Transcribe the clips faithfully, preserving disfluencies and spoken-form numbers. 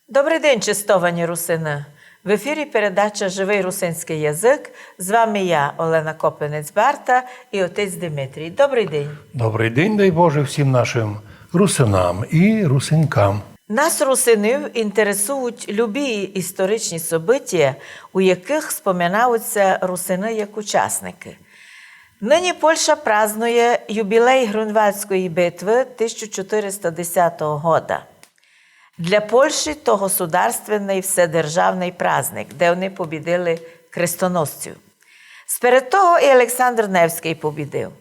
Добрый день, честовані русины! В ефірі передача «Живый русинськый язык». З вами я, Олена Копинець-Барта, і отець Димитрій. Добрый день! Добрый день, дай Боже, всім нашым русинам і русинкам. Нас, русинів, інтересують любі історичні события, у якых споминають ся русины як учасникы. Нині Польща празнує юбілей Грюнвальдської битвы тисяча чотириста десятого года. Для Польщі то государственный вседержавный праздник, де они побідили крестоносців. Сперед того і Александр Невськый побідив.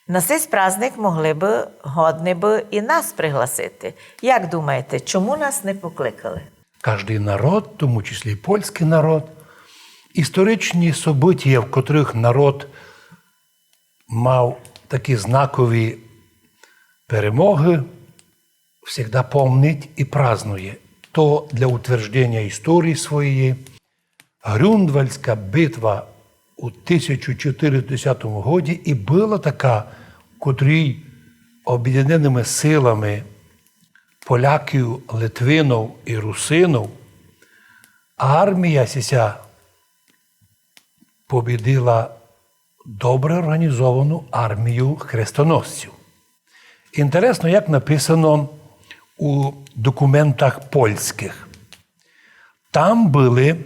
На сись праздник могли бы, годні бы і нас пригласити. Як думаєте, чому нас не покликали? Каждый народ, в тому числі і польськый народ, історичні события, в котрых народ мав такі знакові перемогы, всегда помнить і празнує. То для утверждення історії своєї. Грюнвальдська битва у тисяча чотириста десятому годі і была така, в котрій обєднаныма силами поляків, литвинов і русинов армія сися побідила добре організовану армію хрестоносців. Інтересно, як написано у документах польськых. Там были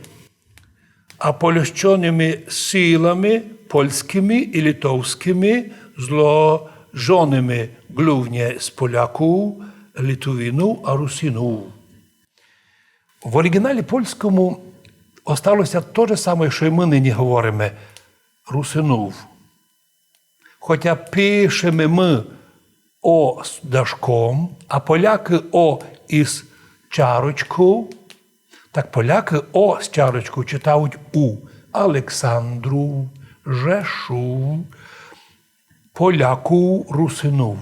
ополчеными силами польськыми і литовськыми, зложеными главні з поляків, литвинов а русинов. В оригіналі польському осталося то же саме, што й мы нині говориме, русинов. Хотя пишеме мы О з дашком, а полякы О із чарочков, так полякы О з чарочков читають У. Александров, Жешов, поляков, русинов.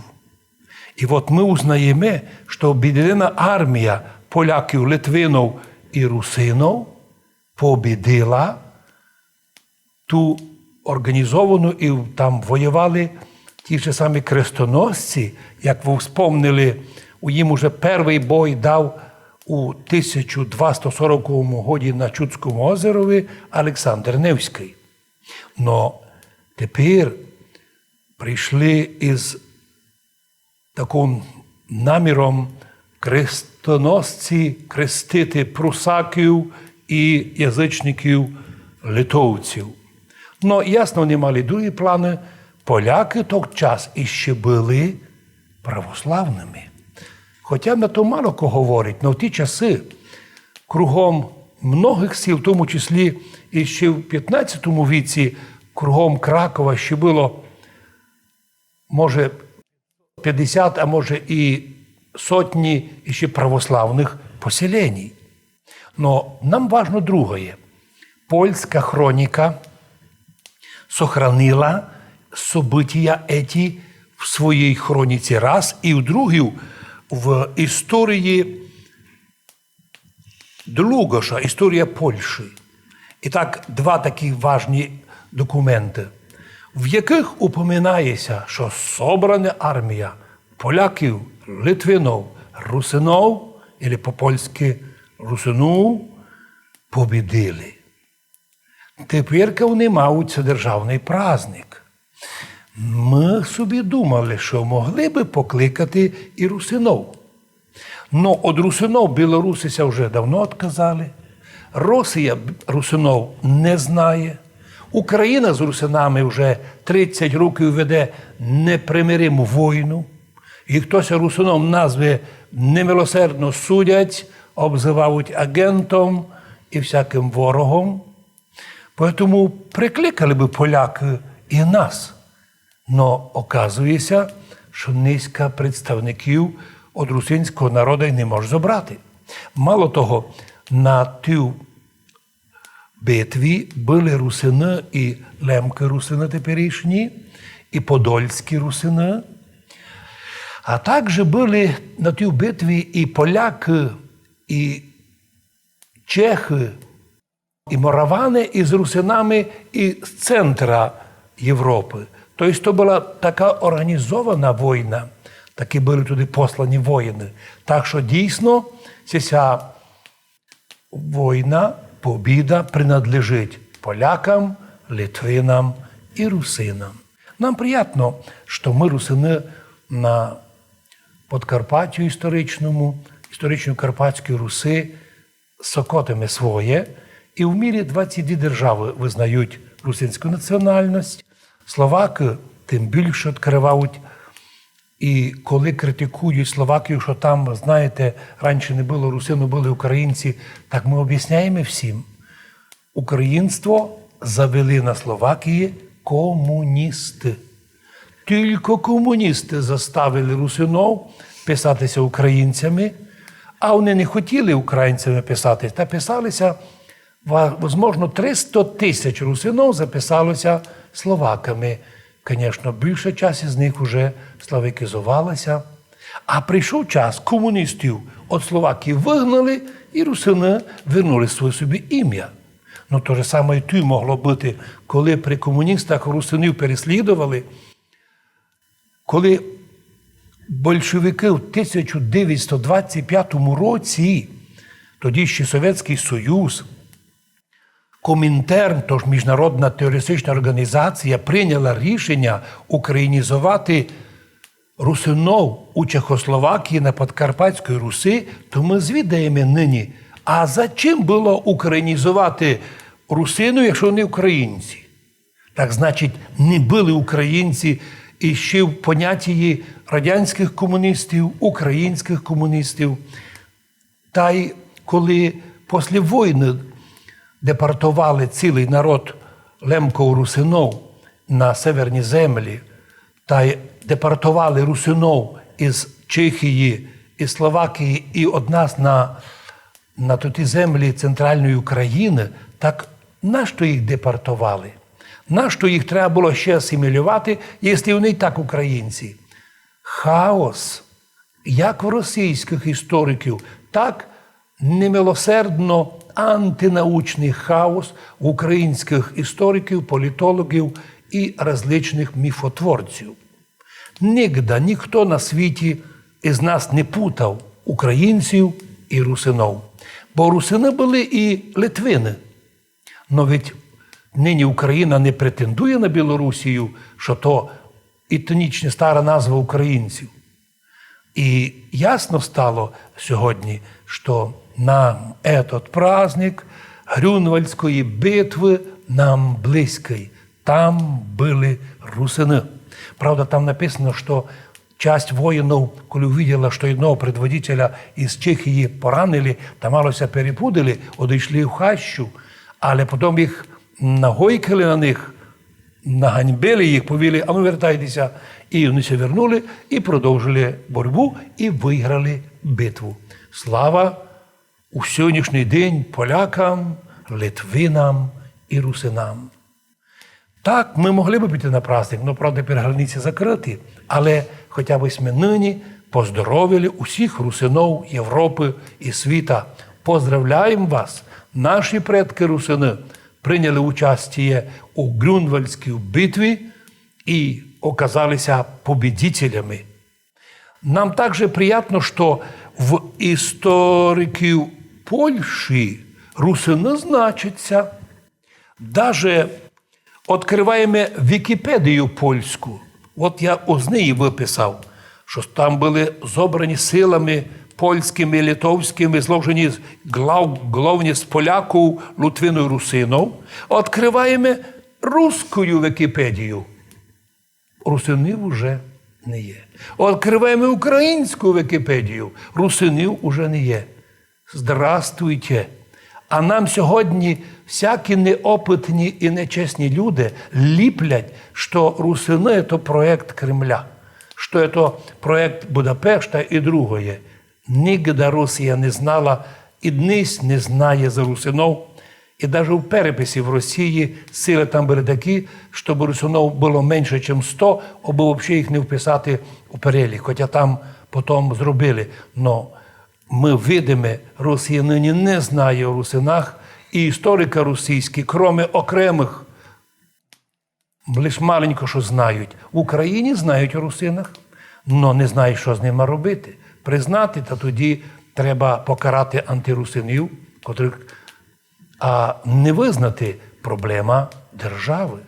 І от мы узнаєме, што обєднана армія поляків, литвинов і русинов побідила ту організовану, і там воювали ті ж самі крестоносці, як вы вспомнили, у їм уже первый бой дав у тисяча дваста сороковому годі на Чудському озерови Александр Невськый. Но тепер прийшли із таким наміром крестоносці крестити прусаків і язычників литовців. Но, ясно, они мали другі планы. Полякы в тот час іщи были православными. Хотя на то мало ко говорить, но в ті часы кругом многых сіл, в тому числі іщи в пятнадцятому віці, кругом Кракова ще было, може, пятдесят, а може і сотні іщи православных поселеній. Но нам важно другоє. Польська хроніка сохранила события еті в своїй хроніці раз і в другій в історії Длугоша, історія Польщі. І так, два такі важні документы, в якых упоминає ся, што собрана армія поляків, литвинов, русинов, или по-польськы русинов, побідили. Теперка они мають державный праздник. Мы собі думали, што могли бы покликати і русинов. Но од русинов білорусы ся вже давно отказали. Росія б-, русинов не знає. Україна з русинами вже тридцять років веде непримириму войну. І хто ся русином назве, немилосердно судять, обзывають агентом і всякым ворогом. Поетому прикликали бы полякы і нас. Но оказує ся, што низка представників од русинського народа й не мож зобрати. Мало того, на тій битві были русины і лемкы-русины теперішні, і подольські русины, а также были на тій битві і полякы, і чехы, і мораваны із русинами із центра Європы. То єсть то была така організована война, такі были туды послані воїны. Так што дійсно, ся, ся Война, побіда принадлежить полякам, литвинам і русинам. Нам приятно, што мы, русины, на Подкарпатю історичному, історичній Карпатській Руси, сокотиме своє, і в мірі двадцять дві державы визнають русинську національность, словакы тым більше відкривають. І коли критикують Словакію, што там, знаєте, раніше не было русин, были українці, так мы объясняєме всім. Українство завели на Словакії комуністы. Тілько комуністы заставили русинов писати ся українцями, а они не хотіли українцями писати, та писали ся, ва-, возможно, триста тисяч русинов записало ся словаками. Конечно, більша часть із них уже словакізовала ся. А прийшов час, комуністів од Словакії выгнали, і русины вернули своє собі імя. Ну, то же саме і туй могло быти, коли при комуністах русинів переслідовали, коли большевикы в тисяча девятсот двадцять пятому році, тоді ще Совєтськый Союз, Комінтерн, тож міжнародна терористична організація, прийняла рішеня українізовати русинов у Чехословакії, на Подкарпатській Руси, то мы звідаєме нині, а за чим было українізовати русинов, якщо они українці? Так, значить, не были українці і ще в понятії радянськых комуністів, українськых комуністів. Тай коли після войны депортовали цілый народ лемков-русинов на северні землі, тай депортовали русинов із Чехії, із Словакії і од нас на, на туті землі центральної України, так нашто їх депортовали? Нашто їх треба было ще асимілювати, якщо вони і так українці? Хаос, як в російськых істориків, так немилосердно антинаучный хаос в українськых істориків, політологів і различных міфотворців. Нигда ніхто на світі із нас не путав українців і русинов. Бо русины были і литвины. Но ведь нині Україна не претендує на Білорусію, што то етнічна стара назва українців. І ясно стало сьогодні, што нам этот праздник Грюнвальдської битвы нам близькый. Там были русины. Правда, там написано, што часть воїнов, коли увиділа, што одного предводителя із Чехії поранили, та мало ся перепудили, одійшли в хащу, але потім їх нагойкали на них, наганьбили їх, повіли: «А ну, вертайте ся». І вони ся вернули і продовжили боротьбу і выграли битву. Слава у сьогоднішній день полякам, литвинам і русинам. Так, мы могли бы піти на праздник, но, правда, тепер границі закрыті, але хотя бы сьме нині поздоровили усіх русинов Європы і світа. Поздравляєме вас! Наші предкы русины прийняли участіє у Грюнвальдській битві і оказали ся побідителями. Нам также приятно, што в істориків Польщі русины значать ся. Даже відкрываєме Вікіпедію польську. От я з неї выписав, што там были зобрані силами польськыми, литовськыми, зложені з глав-, главні з поляків, литвинов, русинов. Відкрываєме русскую Вікіпедію. Русинів уже не є. Відкрываєме українську Вікіпедію. Русинів уже не є. Здравствуйте! А нам сьогодні всякі неопытні і нечесні люди ліплять, што русины — то проєкт Кремля, што то проєкт Будапешта і другоє. Нигда Росія не знала і днесь не знає за русинов. І даже в переписі в Росії силы там были такі, щоб русинов было менше, чим сто, абы вообще їх не вписати у перелік. Хотя там потом зробили. Но мы видиме, Росія нині не знає о русинах, і історикы російські, кроме окремых, лиш маленько што знають. В Україні знають о русинах, но не знають, што з нима робити. Признати, та тоді треба покарати антирусинів, котрых, а не визнати — проблема державы.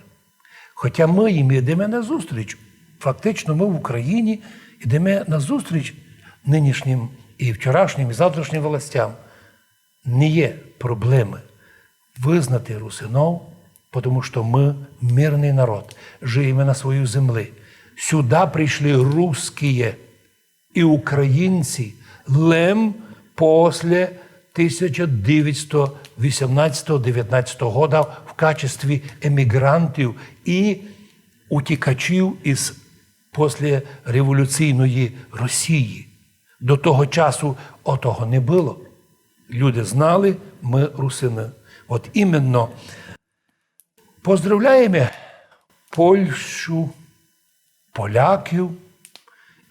Хоча мы їм ідеме назустріч. Фактично мы в Україні ідеме назустріч нынішнім і вчорашнім, і завтрашнім властям. Не є проблемы визнати русинов, потому што мы мирный народ, жиєме на своїй землі. Сюда пришли русскіє і українці лем после тисяча девятсто вісімнадцятого-девятнадцятого года в качестві еміґрантів і утікачів із послереволюційної Росії. До того часу отого не было. Люди знали, мы русины. От іменно поздравляєме Польщу, поляків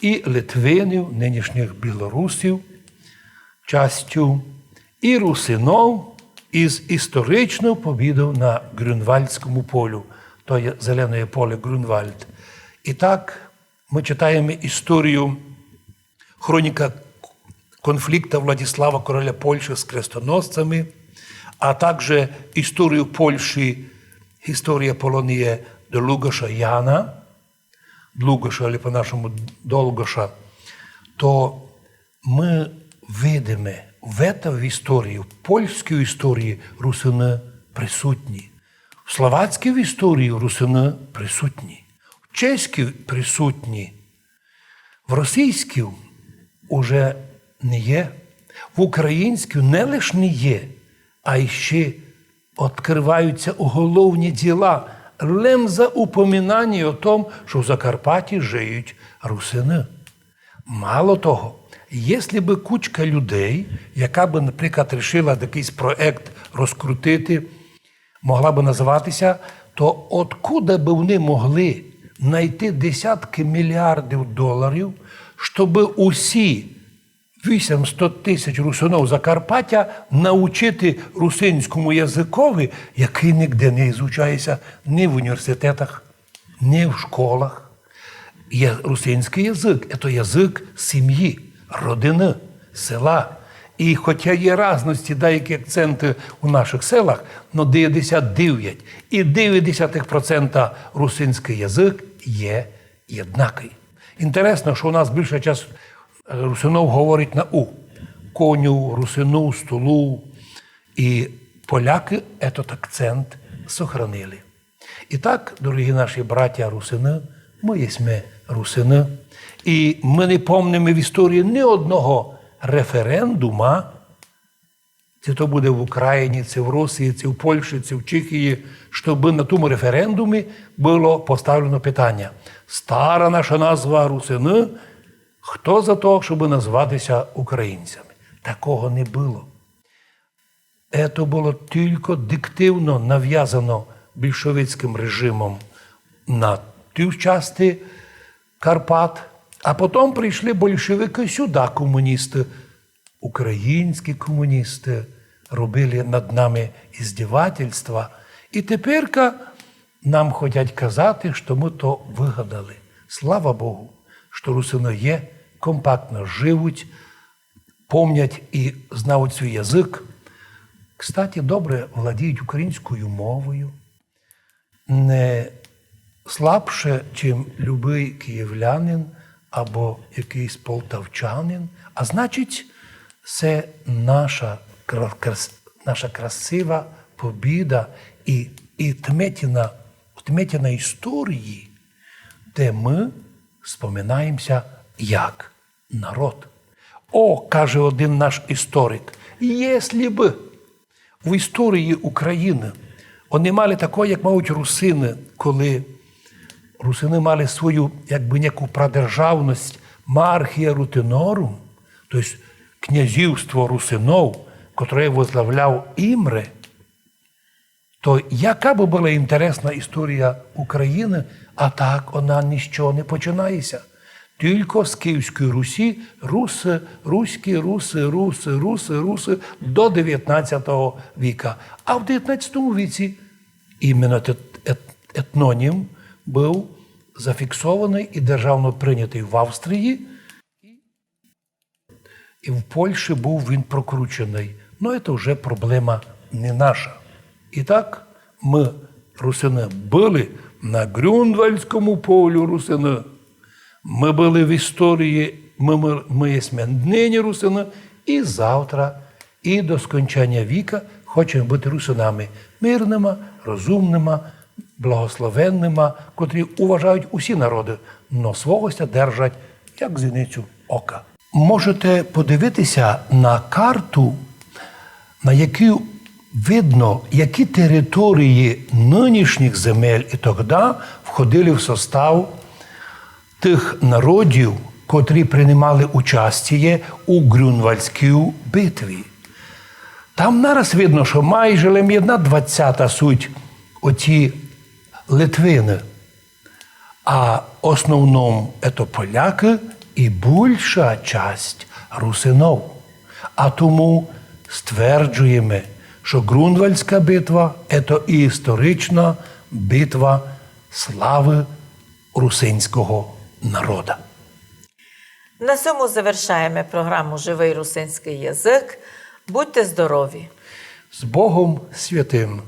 і литвинів, нынішніх білорусів, частю, і русинов із історичною побідою на Ґрюнвальдському полю, то є зелене поле Ґрюнвальд. І так мы читаєме історію, хроніка конфлікта Владислава, короля Польщі, з крестоносцями, а также історію Польщі, історія Полонії Длугоша Яна, Длугоша, або по-нашому Долгоша, то мы видиме, в ето в історії, в польській історії русины присутні, в словацькій історії русины присутні, в чеській присутні, в російській уже не є, в українській не лиш не є, а іщи открываються уголовні діла лем за упоминання о том, што в Закарпатті жиють русины. Мало того, если бы кучка людей, яка бы, наприклад, рішила якыйсь проект розкрутити, могла бы называтися, то откуда бы вони могли найти десятки мільярдів доларів, щобы усі вісімсот тисяч русинов Закарпаття научити русинському языкови, якый нигде не изучається ні в університетах, ні в школах? Є, русинськый язык — це язык сімї, родины, села. І хоча є разності, деякі акценты у нашых селах, но девятдесят девять і девять десятых процента русинськый язык є єднакый. Інтересно, што у нас більша часть, е, русинов говорить на у. Коню, русину, столу. І полякы этот акцент сохранили. І так, дорогі наші братя русины, мы єсме русины. І мы не помниме в історії ні одного референдума, ци то буде в Україні, ци в Росії, ци в Польщі, ци в Чехії, щобы на тому референдумі было поставлено питання: стара наша назва русины, хто за то, щобы назватися українцями? Такого не было. Ето было тілько диктивно навязано більшовицькым режимом на тій части Карпат, а потом пришли большевикы сюда, комуністы, українські комуністы робили над нами іздівательства. І теперка нам хотять казати, што мы то выгадали. Слава Богу, што русины є, компактно живуть, помнять і знають свій язык. Кстати, добре владіють українською мовою. Не слабше, чим любый київлянин або якыйсь полтавчанин. А значить, се наша кра-, крас-, наша красива побіда і, і тметіна, тметіна історії, де мы споминаємся як народ. О, каже один наш історик, если бы в історії України они мали такое, як мають русины, коли русины мали свою, якбы, няку прадержавность, Мархія Рутинорум, то єсть князівство русинов, котре возглавляв Імре, то яка бы была інтересна історія України, а так она ні з чого не починається. Тілько з Київської Русі, русы, руські, русы, русы, русы, русы до девятнадцятого віка. А в девятнадцятому віці іменно ет-, ет-, етнонім быв зафіксованый і державно прийнятый в Австрії, і в Польщі быв він прокрученый Но это вже проблема не наша. Итак, мы, русины, были на Ґрюнвальдському полю, русины. Мы были в історії, мы, мы, мы єсме нині, русины, і завтра, і до скончаня віка хочеме быти русинами мирныма, розумныма, благословенныма, котрі уважають усі народы, но свого ся держать, як зіницю ока. Можете подивитися на карту, на якій видно, які території нынішніх земель і тогда входили в состав тых народів, котрі принимали участіє у Ґрюнвальдській битві. Там нараз видно, што майже лем єдна двадцята суть оті литвины. А основном ето полякы і бульша часть русинов. А тому стверджуєме, што Ґрюнвальдська битва ето і історична битва славы русинського народа. На сьому завершаєме програму «Живый русинськый язык». Будьте здорові! З Богом святым!